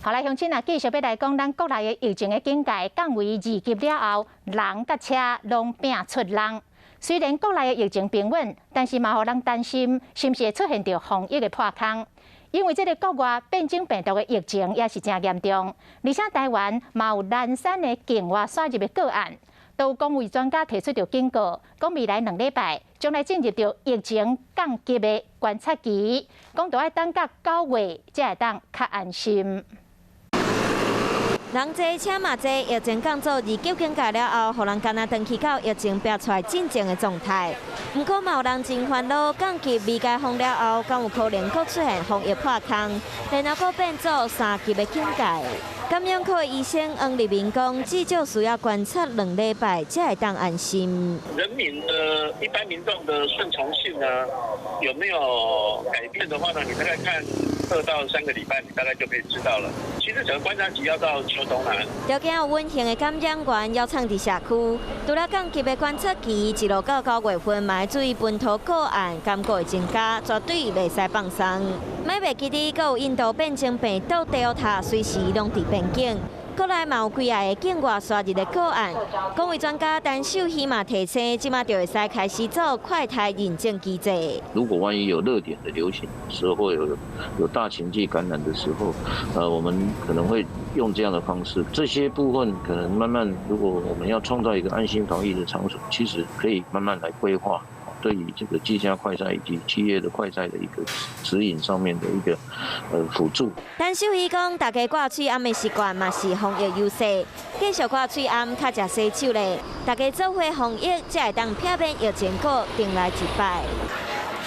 好來，鄉親啊，繼續欲來講，咱國內的疫情的警戒降為二級了後，人佮車攏摒出人。雖然國內的疫情平穩，但是嘛予人擔心，是毋是會出現著防疫的破空？因為這个國外變種病毒的疫情也是誠嚴重，而且台灣嘛有南山的境外徙入的個案，都有公衛專家提出著警告，講未來2禮拜將來進入著疫情降級的觀察期，講著愛等到9月才會當較安心。人濟車嘛濟，疫情降做二級警戒了後，予人敢若轉去到疫情爆出來進前的狀態。毋過嘛有人真煩惱，降級未解封了後，敢有可能閣出現防疫破空，然後閣變做三級的警戒。感染科醫生黃立明講，至少需要觀察2禮拜，才會當安心。人民的一般民眾的順從性呢，有沒有改變的話呢？你大概看2到3個禮拜，你大概就可以知道了。其實整個觀察期要到秋冬啦。著驚有隱形的感染源猶藏佇社區，除了降級的觀察期，一路到9月份，嘛愛注意本土個案感覺會增加，絕對袂使放鬆。莫袂記得，閣有印度變種病毒 Delta 隨時攏佇邊境。國內嘛有幾仔个境外徙入的個案，公衛專家陳秀熙嘛提醒，這馬就會使開始做快篩認證機制。如果萬一有熱點的流行的時候，或有大群聚感染的時候，我們可能會用這樣的方式。這些部分可能慢慢，如果我們要創造一個安心防疫的場所，其實可以慢慢來規劃。對於這個居家快篩以及企業的快篩的一個指引上面的一個輔助。陳秀熙講，大家掛喙罨的習慣嘛是防疫優勢，繼續掛喙罨，較常洗手咧，大家做伙防疫，才會當避免疫情閣重來一擺。